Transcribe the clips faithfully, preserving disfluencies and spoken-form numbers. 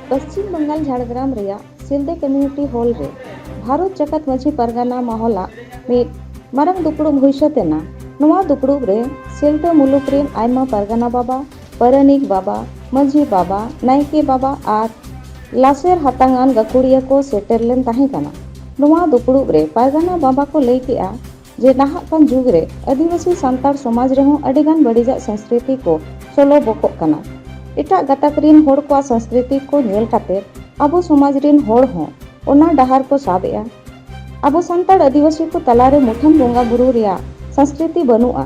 ᱯᱚᱥᱪᱤᱢ ᱵᱟᱝᱜᱟᱞ ᱡᱷᱟᱲᱜᱨᱟᱢ ᱨᱮᱭᱟᱜ ᱥᱤᱞᱫᱟᱹ community hall ᱨᱮ ᱵᱷᱟᱨᱚᱛ ᱡᱟᱠᱟᱛ ᱢᱟᱹᱡᱷᱤ ᱯᱟᱨᱜᱟᱱᱟ ᱢᱚᱦᱚᱞᱟᱜ ᱢᱤᱫ ᱢᱟᱨᱟᱝ ᱫᱩᱯᱲᱩᱵ ᱦᱩᱭ ᱥᱟᱹᱛ ᱮᱱᱟ᱾ ᱱᱚᱣᱟ ᱫᱩᱯᱲᱩᱵ ᱨᱮ ᱥᱤᱞᱫᱟᱹ ᱢᱩᱞᱩᱠ ᱨᱮᱱ ᱟᱭᱢᱟ ᱯᱟᱨᱜᱟᱱᱟ ᱵᱟᱵᱟ, ᱯᱟᱨᱟᱱᱤᱠ ᱵᱟᱵᱟ, ᱢᱟᱹᱡᱷᱤ ᱵᱟᱵᱟ, ᱱᱟᱭᱠᱮ ᱵᱟᱵᱟ ᱟᱨ ᱞᱟᱥᱮᱨ ᱦᱟᱛᱟᱝ ᱟᱱ ᱜᱟᱹᱠᱷᱩᱲᱤᱭᱟᱹ ᱠᱚ ᱥᱮᱴᱮᱨ ᱞᱮᱱ ᱛᱟᱦᱮᱸ ᱠᱟᱱᱟ᱾ ᱱᱚᱣᱟ ᱫᱩᱯᱲᱩᱵ ᱨᱮ ᱯᱟᱨᱜᱟᱱᱟ ᱵᱟᱵᱟ ᱠᱚ ᱞᱟᱹᱭ ᱠᱮᱜᱼᱟ ᱡᱮ ᱱᱟᱦᱟᱜ ᱠᱟᱱ ᱡᱩᱜᱽ ᱨᱮ ᱟᱹᱫᱤᱵᱟᱹᱥᱤ ᱥᱟᱱᱛᱟᱲ ᱥᱚᱢᱟᱡᱽ ᱨᱮᱦᱚᱸ ᱟᱹᱰᱤᱜᱟᱱ ᱵᱟᱹᱲᱤᱡᱟᱜ ᱥᱚᱝᱥᱠᱨᱤᱛᱤ ᱠᱚ ᱥᱚᱞᱚ ᱵᱚᱠᱚᱜ ᱠᱟᱱᱟ᱾ ᱮᱴᱟᱜ ᱜᱟᱛᱟᱠ ᱨᱤᱱ ᱦᱚᱲ ᱠᱚᱣᱟᱜ ᱥᱚᱝᱥᱠᱨᱤᱛᱤ ᱠᱚ ᱧᱮᱞ ᱠᱟᱛᱮ ᱟᱵᱚ ᱥᱚᱢᱟᱡᱽ ᱨᱤᱱ ᱦᱚᱲ ᱦᱚᱸ ᱚᱱᱟ ᱰᱟᱦᱟᱨ ᱠᱚ ᱥᱟᱵ ᱮᱜᱼᱟ᱾ ᱟᱵᱚ ᱥᱟᱱᱛᱟᱲ ᱟᱹᱫᱤᱵᱟᱹᱥᱤ ᱠᱚ ᱛᱟᱞᱟᱨᱮ ᱢᱩᱴᱷᱟᱹᱱ ᱵᱚᱸᱜᱟ ᱵᱩᱨᱩ ᱨᱮᱭᱟᱜ ᱥᱚᱝᱥᱠᱨᱤᱛᱤ ᱵᱟᱹᱱᱩᱜᱼᱟ,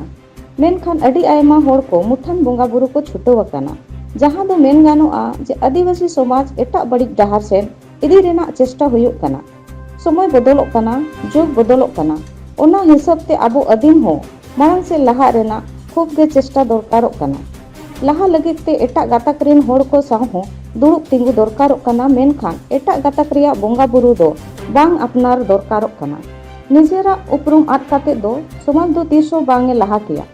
ᱢᱮᱱᱠᱷᱟᱱ ᱟᱹᱰᱤ ᱟᱭᱢᱟ ᱦᱚᱲ ᱠᱚ ᱢᱩᱴᱷᱟᱹᱱ ᱵᱚᱸᱜᱟ ᱵᱩᱨᱩ ᱠᱚ ᱪᱷᱩᱴᱟᱹᱣ ᱟᱠᱟᱱᱟ, ᱡᱟᱦᱟᱸ ᱫᱚ ᱢᱮᱱ ᱜᱟᱱᱚᱜᱼᱟ ᱡᱮ ᱟᱹᱫᱤᱵᱟᱹᱥᱤ ᱥᱚᱢᱟᱡᱽ ᱮᱴᱟᱜ ᱵᱟᱹᱲᱤᱡ ᱰᱟᱦᱟᱨ ᱥᱮᱫ ᱤᱫᱤ ᱨᱮᱱᱟᱜ ᱪᱮᱥᱴᱟ ᱦᱩᱭᱩᱜ ᱠᱟᱱᱟ᱾ ᱥᱚᱢᱚᱭ ᱵᱚᱫᱚᱞᱚᱜ ᱠᱟᱱᱟ, ᱡᱩᱜᱽ ᱵᱚᱫᱚᱞᱚᱜ ᱠᱟᱱᱟ, ᱚᱱᱟ ᱦᱤᱥᱟᱹᱵ ᱛᱮ ᱟᱵᱚ ᱟᱹᱫᱤᱢ ᱦᱚᱸ ᱢᱟᱲᱟᱝ ᱥᱮᱫ ᱞᱟᱦᱟᱜ ᱨᱮᱱᱟᱜ ᱠᱷᱩᱵ ᱜᱮ ᱪᱮᱥᱴᱟ ᱫᱚᱨᱠᱟᱨᱚᱜ ᱠᱟᱱᱟ᱾ ᱞᱟᱦᱟ ᱞᱟᱹᱜᱤᱫ ᱛᱮ ᱮᱴᱟᱜ ᱜᱟᱛᱟᱠ ᱨᱤᱱ ᱦᱚᱲ ᱠᱚ ᱥᱟᱶ ᱦᱚᱸ ᱫᱩᱲᱩᱵ ᱛᱤᱸᱜᱩ ᱫᱚᱨᱠᱟᱨᱚᱜ ᱠᱟᱱᱟ, ᱢᱮᱱᱠᱷᱟᱱ ᱮᱴᱟᱜ ᱜᱟᱛᱟᱠ ᱨᱮᱭᱟᱜ ᱵᱚᱸᱜᱟ ᱵᱩᱨᱩ ᱫᱚ ᱵᱟᱝ ᱟᱯᱱᱟᱨ ᱫᱚᱨᱠᱟᱨᱚᱜ ᱠᱟᱱᱟ᱾ ᱱᱤᱡᱮᱨᱟᱜ ᱩᱯᱨᱩᱢ ᱟᱫ ᱠᱟᱛᱮ ᱫᱚ ᱥᱚᱢᱟᱡᱽ ᱫᱚ ᱛᱤᱥ ᱦᱚᱸ ᱵᱟᱝ ᱮ ᱞᱟᱦᱟ ᱠᱮᱭᱟ᱾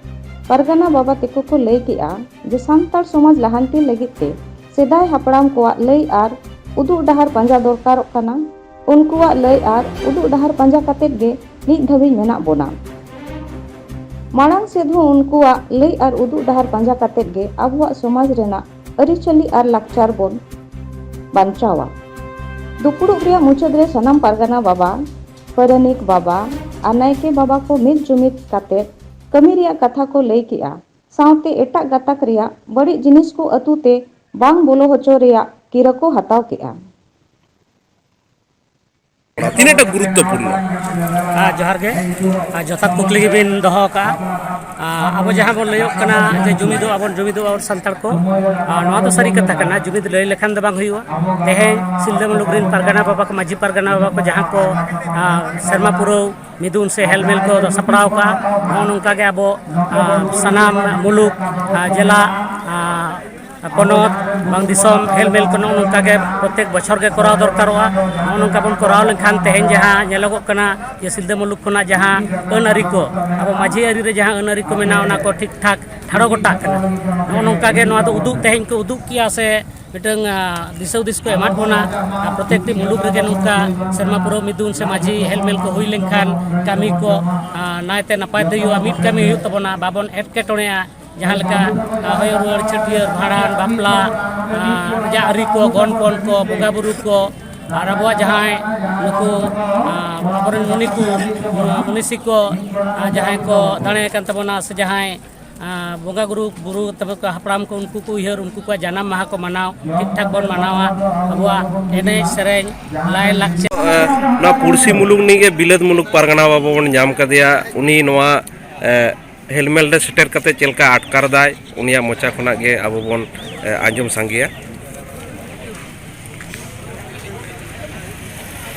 ᱯᱟᱨᱜᱟᱱᱟ ᱵᱟᱵᱟ ᱛᱮᱠᱚ ᱠᱚ ᱞᱟᱹᱭ ᱠᱮᱜᱼᱟ ᱡᱮ ᱥᱟᱱᱛᱟᱲ ᱥᱚᱢᱟᱡᱽ ᱞᱟᱦᱟᱱᱛᱤ ᱞᱟᱹᱜᱤᱫ ᱛᱮ ᱥᱮᱫᱟᱭ ᱦᱟᱯᱲᱟᱢ ᱠᱚᱣᱟᱜ ᱞᱟᱹᱭ ᱟᱨ ᱩᱫᱩᱜ ᱰᱟᱦᱟᱨ ᱯᱟᱸᱡᱟ ᱫᱚᱨᱠᱟᱨᱚᱜ ᱠᱟᱱᱟ᱾ ᱩᱱᱠᱩᱣᱟᱜ ᱞᱟᱹᱭ ᱟᱨ ᱩᱫᱩᱜ ᱰᱟᱦᱟᱨ ᱯᱟᱸᱡᱟ ᱠᱟᱛᱮᱫ ᱜᱮ ᱱᱤᱛ ᱫᱷᱟᱹᱵᱤᱡ ᱢᱮᱱᱟᱜ ᱵᱚᱱᱟ᱾ ᱢᱟᱲᱟᱝ ᱥᱮᱫ ᱦᱚᱸ ᱩᱱᱠᱩᱣᱟᱜ ᱞᱟᱹᱭ ᱟᱨ ᱩᱫᱩᱜ ᱰᱟᱦᱟᱨ ᱯᱟᱸᱡᱟ ᱠᱟᱛᱮᱫ ᱜᱮ ᱟᱵᱚᱣᱟᱜ ᱥᱚᱢᱟᱡᱽ ᱨᱮᱱᱟᱜ ᱟᱹᱨᱤᱪᱟᱹᱞᱤ ᱟᱨ ᱞᱟᱠᱪᱟᱨ ᱵᱚᱱ ᱵᱟᱧᱪᱟᱣᱟ᱾ ᱫᱩᱯᱲᱩᱵ ᱨᱮᱭᱟᱜ ᱢᱩᱪᱟᱹᱫ ᱨᱮ ᱥᱟᱱᱟᱢ ᱯᱟᱨᱜᱟᱱᱟ ᱵᱟᱵᱟ, ᱯᱟᱨᱟᱱᱤᱠ ᱵᱟᱵᱟ ᱟᱨ ᱱᱟᱭᱠᱮ ᱵᱟᱵᱟ ᱠᱚ ᱢᱤᱫ ᱡᱩᱢᱤᱫ ᱠᱟᱛᱮᱫ ᱠᱟᱹᱢᱤ ᱨᱮᱭᱟᱜ ᱠᱟᱛᱷᱟ ᱠᱚ ᱞᱟᱹᱭ ᱠᱮᱜᱼᱟ᱾ ᱥᱟᱶᱛᱮ ᱮᱴᱟᱜ ᱜᱟᱛᱟᱠ ᱨᱮᱭᱟᱜ ᱵᱟᱹᱲᱤᱡ ᱡᱤᱱᱤᱥ ᱠᱚ ᱟᱹᱛᱩ ᱛᱮ ᱵᱟᱝ ᱵᱚᱞᱚ ᱦᱚᱪᱚ ᱨᱮᱭᱟᱜ ᱠᱤᱨᱟᱹ ᱠᱚ ᱦᱟᱛᱟᱣ ᱠᱮᱜᱼᱟ᱾ ᱛᱤᱱᱟᱹᱜ ᱴᱟ ᱜᱩᱨᱩᱛᱛᱚᱯᱩᱨᱱᱚ? ᱟᱨ ᱡᱚᱦᱟᱨ ᱜᱮ, ᱟᱨ ᱡᱚᱛᱷᱟᱛ ᱠᱩᱠᱞᱤ ᱜᱮᱵᱤᱱ ᱫᱚᱦᱚ ᱟᱠᱟᱫᱼᱟ᱾ ᱟᱨ ᱟᱵᱚ ᱡᱟᱦᱟᱸ ᱵᱚᱱ ᱞᱟᱹᱭᱚᱜ ᱠᱟᱱᱟ ᱡᱮ ᱡᱩᱢᱤᱫᱚᱜ ᱟᱵᱚᱱ, ᱡᱩᱢᱤᱫᱚᱜ ᱟᱵᱚᱱ ᱥᱟᱱᱛᱟᱲ ᱠᱚ, ᱟᱨ ᱱᱚᱣᱟ ᱫᱚ ᱥᱟᱹᱨᱤ ᱠᱟᱛᱷᱟ ᱠᱟᱱᱟ᱾ ᱡᱩᱢᱤᱫ ᱞᱟᱹᱭ ᱞᱮᱠᱷᱟᱱ ᱫᱚ ᱵᱟᱝ ᱦᱩᱭᱩᱜᱼᱟ᱾ ᱛᱮᱦᱮᱧ ᱥᱤᱞᱫᱟᱹ ᱢᱩᱞᱩᱠ ᱨᱮᱱ ᱯᱟᱨᱜᱟᱱᱟ ᱵᱟᱵᱟ ᱠᱚ, ᱢᱟᱹᱡᱷᱤ ᱯᱟᱨᱜᱟᱱᱟ ᱵᱟᱵᱟ ᱠᱚ ᱡᱟᱦᱟᱸ ᱠᱚ, ᱟᱨ ᱥᱮᱨᱢᱟ ᱯᱩᱨᱟᱹᱣ ᱢᱤᱫᱩᱱ ᱥᱮ ᱦᱮᱞᱢᱮᱞ ᱠᱚ ᱥᱟᱯᱲᱟᱣ ᱠᱟᱜᱼᱟ, ᱱᱚᱜᱼᱚ ᱱᱚᱝᱠᱟ ᱜᱮ ᱟᱵᱚ, ᱟᱨ ᱥᱟᱱᱟᱢ ᱢᱩᱞᱩᱠ, ᱟᱨ ᱡᱮᱞᱟ, ᱟᱨ ᱯᱚᱱᱚᱛ ᱵᱟᱝ ᱫᱤᱥᱚᱢ ᱦᱮᱞᱢᱮᱞ ᱠᱚ ᱱᱚᱜᱼᱚ ᱱᱚᱝᱠᱟ ᱜᱮ ᱯᱨᱚᱛᱮᱠ ᱵᱚᱪᱷᱚᱨ ᱜᱮ ᱠᱚᱨᱟᱣ ᱫᱚᱨᱠᱟᱨᱚᱜᱼᱟ᱾ ᱱᱚᱜᱼᱚ ᱱᱚᱝᱠᱟ ᱵᱚᱱ ᱠᱚᱨᱟᱣ ᱞᱮᱱᱠᱷᱟᱱ ᱛᱮᱦᱮᱧ ᱡᱟᱦᱟᱸ ᱧᱮᱞᱚᱜᱚᱜ ᱠᱟᱱᱟ ᱡᱮ ᱥᱤᱞᱫᱟᱹ ᱢᱩᱞᱩᱠ ᱠᱷᱚᱱᱟᱜ ᱡᱟᱦᱟᱸ ᱟᱹᱱ ᱟᱹᱨᱤ ᱠᱚ, ᱟᱵᱚ ᱢᱟᱹᱡᱷᱤ ᱟᱹᱨᱤ ᱨᱮ ᱡᱟᱦᱟᱸ ᱟᱹᱱ ᱟᱹᱨᱤ ᱠᱚ ᱢᱮᱱᱟᱜᱼᱟ, ᱚᱱᱟ ᱠᱚ ᱴᱷᱤᱠ ᱴᱷᱟᱠ ᱴᱷᱟᱲᱚ ᱜᱚᱴᱟᱜ ᱠᱟᱱᱟ᱾ ᱱᱚᱜᱼᱚ ᱱᱚᱝᱠᱟ ᱜᱮ ᱱᱚᱣᱟ ᱫᱚ ᱩᱫᱩᱜ, ᱛᱮᱦᱮᱧ ᱠᱚ ᱩᱫᱩᱜ ᱠᱮᱜᱼᱟ ᱥᱮ ᱢᱤᱫᱴᱟᱝ ᱫᱤᱥᱟᱹ ᱦᱩᱫᱤᱥ ᱠᱚ ᱮᱢᱟᱫ ᱵᱚᱱᱟ᱾ ᱟᱨ ᱯᱨᱚᱛᱮᱠᱴᱤ ᱢᱩᱞᱩᱠ ᱨᱮᱜᱮ ᱱᱚᱝᱠᱟ ᱥᱮᱨᱢᱟ ᱯᱩᱨᱟᱹᱣ ᱢᱤᱫᱩᱱ ᱥᱮ ᱢᱟᱹᱡᱷᱤ ᱦᱮᱞᱢᱮᱞ ᱠᱚ ᱦᱩᱭ ᱞᱮᱱᱠᱷᱟᱱ ᱠᱟᱹᱢᱤ ᱠᱚ ᱱᱟᱭᱛᱮ ᱱᱟᱯᱟᱭ ᱛᱮ ᱦᱩᱭᱩᱜᱼᱟ᱾ ᱢᱤᱫ ᱠᱟᱹᱢᱤ ᱦᱩᱭᱩᱜ ᱛᱟᱵᱚᱱᱟ, ᱵᱟᱵᱚᱱ ᱮᱴᱠᱮᱴᱚᱬᱮᱜᱼᱟ᱾ ᱡᱟᱦᱟᱸ ᱞᱮᱠᱟ ᱦᱚᱭᱚ ᱨᱩᱣᱟᱹᱲ, ᱪᱷᱟᱹᱴᱭᱟᱹᱨ, ᱵᱷᱟᱸᱰᱟᱱ, ᱵᱟᱯᱞᱟ, ᱡᱟᱦᱟᱸ ᱟᱹᱨᱤ ᱠᱚ, ᱜᱚᱱᱯᱚᱱ ᱠᱚ, ᱵᱚᱸᱜᱟ ᱵᱩᱨᱩ ᱠᱚ, ᱟᱨ ᱟᱵᱚᱣᱟᱜ ᱡᱟᱦᱟᱸᱭ ᱱᱩᱠᱩ ᱟᱵᱚᱨᱮᱱ ᱢᱩᱱᱤ ᱠᱚ, ᱢᱩᱱᱤᱥᱤ ᱠᱚ, ᱡᱟᱦᱟᱸᱭ ᱠᱚ ᱫᱟᱲᱮ ᱟᱠᱟᱱ ᱛᱟᱵᱚᱱᱟ ᱥᱮ ᱡᱟᱦᱟᱸᱭ ᱵᱚᱸᱜᱟ ᱜᱩᱨᱩ ᱵᱩᱨᱩ ᱛᱟᱵᱚ ᱠᱚ ᱦᱟᱯᱲᱟᱢ ᱠᱚ, ᱩᱱᱠᱩ ᱠᱚ ᱩᱭᱦᱟᱹᱨ, ᱩᱱᱠᱩ ᱠᱚᱣᱟᱜ ᱡᱟᱱᱟᱢ ᱢᱟᱦᱟ ᱠᱚ ᱢᱟᱱᱟᱣ ᱴᱷᱤᱠ ᱴᱷᱟᱠ ᱵᱚᱱ ᱢᱟᱱᱟᱣᱟ᱾ ᱟᱵᱚᱣᱟᱜ ᱮᱱᱮᱡ ᱥᱮᱨᱮᱧ, ᱞᱟᱭ ᱞᱟᱠᱪᱟᱨ᱾ ᱱᱚᱣᱟ ᱯᱩᱲᱥᱤ ᱢᱩᱞᱩᱠ ᱱᱤᱡ ᱜᱮ ᱵᱤᱞᱟᱹᱛ ᱢᱩᱞᱩᱠ ᱯᱟᱨᱜᱟᱱᱟ ᱵᱟᱵᱟ ᱵᱚᱱ ᱧᱟᱢ ᱠᱟᱫᱮᱭᱟ᱾ ᱩᱱᱤ ᱱᱚᱣᱟ ᱦᱮᱞᱢᱮᱞ ᱨᱮ ᱥᱮᱴᱮᱨ ᱠᱟᱛᱮ ᱪᱮᱫ ᱞᱮᱠᱟ ᱟᱴᱠᱟᱨ ᱫᱟᱭ, ᱩᱱᱤᱭᱟᱜ ᱢᱚᱪᱟ ᱠᱷᱚᱱᱟᱜ ᱜᱮ ᱟᱵᱚ ᱵᱚᱱ ᱟᱸᱡᱚᱢ ᱥᱟᱸᱜᱮᱭᱟ᱾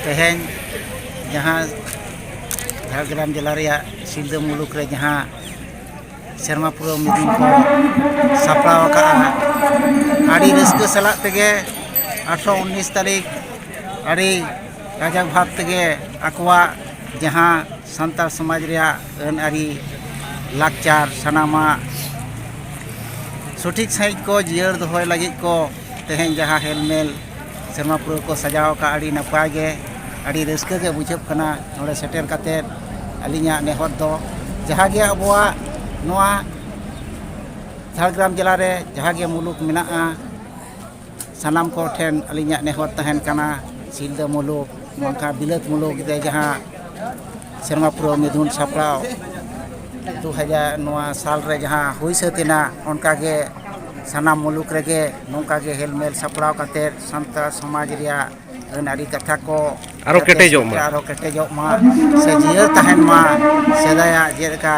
ᱛᱮᱦᱮᱧ ᱡᱟᱦᱟᱸ ᱡᱷᱟᱲᱜᱨᱟᱢ ᱡᱮᱞᱟ ᱨᱮᱭᱟᱜ ᱥᱤᱞᱫᱟᱹ ᱢᱩᱞᱩᱠ ᱨᱮ ᱡᱟᱦᱟᱸ ᱥᱮᱨᱢᱟ ᱯᱩᱨᱟᱹᱣ ᱢᱤᱫᱩᱱ ᱠᱚ ᱥᱟᱯᱲᱟᱣ ᱟᱠᱟᱫᱼᱟ, ᱟᱹᱰᱤ ᱨᱟᱹᱥᱠᱟᱹ ᱥᱟᱞᱟᱜ ᱛᱮᱜᱮ ᱟᱴᱷᱨᱚ ᱩᱱᱤᱥ ᱛᱟᱹᱨᱤᱠᱷ ᱟᱹᱰᱤ ᱠᱟᱡᱟᱠ ᱵᱷᱟᱵᱽ ᱛᱮᱜᱮ ᱟᱠᱚᱣᱟᱜ ᱡᱟᱦᱟᱸ ᱥᱟᱱᱛᱟᱲ ᱥᱚᱢᱟᱡᱽ ᱨᱮᱭᱟᱜ ᱟᱹᱱ ᱟᱹᱨᱤ, ᱞᱟᱠᱪᱟᱨ ᱥᱟᱱᱟᱢᱟᱜ ᱥᱚᱴᱷᱤᱠ ᱥᱟᱺᱦᱤᱡ ᱠᱚ ᱡᱤᱭᱟᱹᱲ ᱫᱚᱦᱚᱭ ᱞᱟᱹᱜᱤᱫ ᱠᱚ ᱛᱮᱦᱮᱧ ᱡᱟᱦᱟᱸ ᱦᱮᱞᱢᱮᱞ ᱥᱮᱨᱢᱟ ᱯᱩᱨᱟᱹᱣ ᱠᱚ ᱥᱟᱡᱟᱣ ᱟᱠᱟᱫ, ᱟᱹᱰᱤ ᱱᱟᱯᱟᱭ ᱜᱮ, ᱟᱹᱰᱤ ᱨᱟᱹᱥᱠᱟᱹ ᱜᱮ ᱵᱩᱡᱷᱟᱹᱜ ᱠᱟᱱᱟ ᱱᱚᱰᱮ ᱥᱮᱴᱮᱨ ᱠᱟᱛᱮᱫ᱾ ᱟᱹᱞᱤᱧᱟᱜ ᱱᱮᱦᱚᱨ ᱫᱚ ᱡᱟᱦᱟᱸ ᱜᱮ ᱟᱵᱚᱣᱟᱜ ᱱᱚᱣᱟ ᱡᱷᱟᱲᱜᱨᱟᱢ ᱡᱮᱞᱟ ᱨᱮ ᱡᱟᱦᱟᱸ ᱜᱮ ᱢᱩᱞᱩᱠ ᱢᱮᱱᱟᱜᱼᱟ, ᱥᱟᱱᱟᱢ ᱠᱚ ᱴᱷᱮᱱ ᱟᱹᱞᱤᱧᱟᱜ ᱱᱮᱦᱚᱨ ᱛᱟᱦᱮᱱ ᱠᱟᱱᱟ, ᱥᱤᱞᱫᱟᱹ ᱢᱩᱞᱩᱠ ᱵᱟᱝᱠᱷᱟᱱ ᱵᱤᱞᱟᱹᱛ ᱢᱩᱞᱩᱠ ᱨᱮ ᱡᱟᱦᱟᱸ ᱥᱮᱨᱢᱟ ᱯᱩᱨᱟᱹᱣ ᱢᱤᱫᱩᱱ ᱥᱟᱯᱲᱟᱣ ᱫᱩ ᱦᱟᱡᱟᱨ ᱱᱚᱣᱟ ᱥᱟᱞ ᱨᱮ ᱡᱟᱦᱟᱸ ᱦᱩᱭ ᱥᱟᱹᱛ ᱮᱱᱟ, ᱚᱱᱠᱟ ᱜᱮ ᱥᱟᱱᱟᱢ ᱢᱩᱞᱩᱠ ᱨᱮᱜᱮ ᱱᱚᱝᱠᱟ ᱜᱮ ᱦᱮᱞᱢᱮᱞ ᱥᱟᱯᱲᱟᱣ ᱠᱟᱛᱮᱫ ᱥᱟᱱᱛᱟᱲ ᱥᱚᱢᱟᱡᱽ ᱨᱮᱭᱟᱜ ᱟᱹᱱ ᱟᱹᱨᱤ ᱠᱟᱛᱷᱟ ᱠᱚ ᱟᱨᱚ ᱡᱟᱛᱮ ᱠᱮᱴᱮᱡᱚᱜ ᱢᱟ᱾ ᱥᱮᱴᱮᱨ, ᱟᱨᱚ ᱠᱮᱴᱮᱡᱚᱜ ᱢᱟ ᱥᱮ ᱡᱤᱭᱟᱹᱲ ᱛᱟᱦᱮᱱ ᱢᱟ᱾ ᱥᱮᱫᱟᱭᱟᱜ ᱡᱮᱞᱮᱠᱟ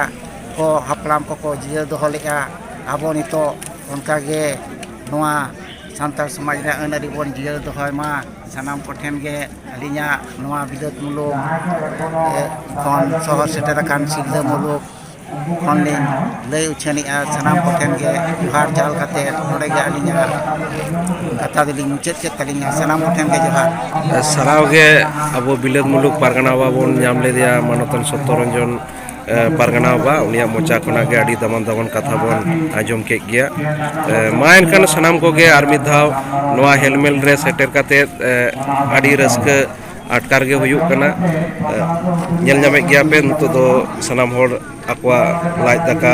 ᱠᱚ ᱦᱟᱯᱲᱟᱢ ᱠᱚᱠᱚ ᱡᱤᱭᱟᱹᱲ ᱫᱚᱦᱚ ᱞᱮᱫᱼᱟ, ᱟᱵᱚ ᱱᱤᱛᱚᱜ ᱚᱱᱠᱟ ᱜᱮ ᱱᱚᱣᱟ ᱥᱟᱱᱛᱟᱲ ᱥᱚᱢᱟᱡᱽ ᱨᱮᱭᱟᱜ ᱟᱹᱱ ᱟᱹᱨᱤ ᱵᱚᱱ ᱡᱤᱭᱟᱹᱲ ᱫᱚᱦᱚᱭ ᱢᱟ᱾ ᱥᱟᱱᱟᱢ ᱠᱚᱴᱷᱮᱱ ᱜᱮ ᱟᱹᱞᱤᱧᱟᱜ ᱱᱚᱣᱟ ᱵᱤᱞᱟᱹᱛ ᱢᱩᱞᱩᱠ, ᱮ, ᱠᱷᱚᱱ ᱥᱚᱦᱚᱨ ᱥᱮᱴᱮᱨ ᱟᱠᱟᱱ ᱥᱤᱞᱫᱟᱹ ᱢᱩᱞᱩᱠ ᱠᱷᱚᱱ ᱞᱤᱧ ᱞᱟᱹᱭ ᱩᱪᱷᱟᱹᱱᱮᱜᱼᱟ, ᱥᱟᱱᱟᱢ ᱠᱚᱴᱷᱮᱱ ᱜᱮ ᱡᱚᱦᱟᱨ ᱪᱟᱞ ᱠᱟᱛᱮ ᱱᱚᱰᱮ ᱜᱮ ᱟᱹᱞᱤᱧᱟᱜ ᱠᱟᱛᱷᱟ ᱫᱚᱞᱤᱧ ᱢᱩᱪᱟᱹᱫ ᱠᱮᱫ ᱛᱟᱹᱞᱤᱧᱟ᱾ ᱥᱟᱱᱟᱢ ᱠᱚᱴᱷᱮᱱ ᱜᱮ ᱡᱚᱦᱟᱨ᱾ ᱥᱟᱨᱦᱟᱣ ᱜᱮ ᱟᱵᱚ ᱵᱤᱞᱟᱹᱛ ᱢᱩᱞᱩᱠ ᱯᱟᱨᱜᱟᱱᱟ ᱵᱟᱵᱚᱱ ᱧᱟᱢ ᱞᱮᱫᱮᱭᱟ, ᱢᱟᱱᱚᱛᱟᱱ ᱥᱚᱛᱛᱚ ᱨᱚᱧᱡᱚᱱ ᱮ, ᱯᱟᱨᱜᱟᱱᱟ ᱵᱟᱵᱟ, ᱩᱱᱤᱭᱟᱜ ᱢᱚᱪᱟ ᱠᱷᱚᱱᱟᱜ ᱜᱮ ᱟᱹᱰᱤ ᱫᱟᱢᱟᱱ ᱫᱟᱢᱟᱱ ᱠᱟᱛᱷᱟ ᱵᱚᱱ ᱟᱸᱡᱚᱢ ᱠᱮᱫ ᱜᱮᱭᱟ᱾ ᱮ, ᱢᱟ ᱮᱱᱠᱷᱟᱱ ᱥᱟᱱᱟᱢ ᱠᱚᱜᱮ ᱟᱨ ᱢᱤᱫ ᱫᱷᱟᱣ ᱱᱚᱣᱟ ᱦᱮᱞᱢᱮᱞ ᱨᱮ ᱥᱮᱴᱮᱨ ᱠᱟᱛᱮᱫ, ᱮ, ᱟᱹᱰᱤ ᱨᱟᱹᱥᱠᱟᱹ ᱟᱴᱠᱟᱨ ᱜᱮ ᱦᱩᱭᱩᱜ ᱠᱟᱱᱟ᱾ ᱮ, ᱧᱮᱞ ᱧᱟᱢᱮᱫ ᱜᱮᱭᱟ ᱯᱮ, ᱱᱤᱛᱚᱜ ᱫᱚ ᱥᱟᱱᱟᱢ ᱦᱚᱲ ᱟᱠᱚᱣᱟᱜ ᱞᱟᱡ ᱫᱟᱠᱟ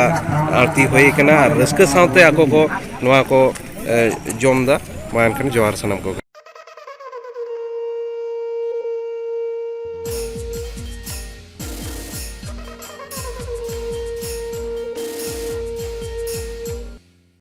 ᱟᱹᱲᱛᱤ ᱦᱩᱭ ᱠᱟᱱᱟ ᱟᱨ ᱨᱟᱹᱥᱠᱟᱹ ᱥᱟᱶᱛᱮ ᱟᱠᱚ ᱠᱚ ᱱᱚᱣᱟ ᱠᱚ, ᱮ, ᱡᱚᱢ ᱫᱟ᱾ ᱢᱟ ᱮᱱᱠᱷᱟᱱ ᱡᱚᱦᱟᱨ ᱥᱟᱱᱟᱢ ᱠᱚᱜᱮ᱾